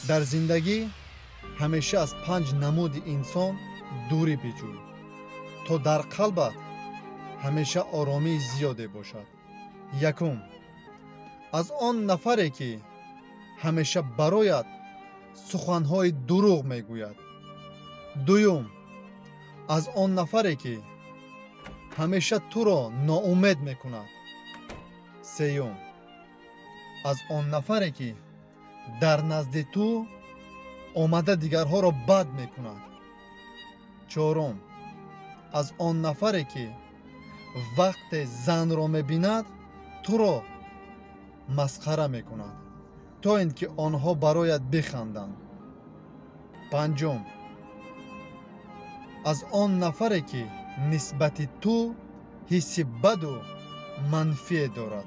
Дар зиндагӣ ҳамеша аз панҷ намуди инсон дурӣ биҷӯй, то дар қалбат ҳамеша оромии зиёде бошад. Якум, аз он нафаре, ки ҳамеша бароят суханҳои дурӯғ мегӯяд. Дуюм, аз он нафаре, ки ҳамеша туро ноумед мекунад. Сеюм, аз он нафаре, ки дар назди ту омада дигарҳоро бад мекунад. Чорум, аз он нафаре, ки вақте занро мебинад, туро масхара мекунад, то ин ки онҳо бароят биханданд. Панҷум, аз он нафаре, ки нисбати ту ҳисси баду манфие дорад.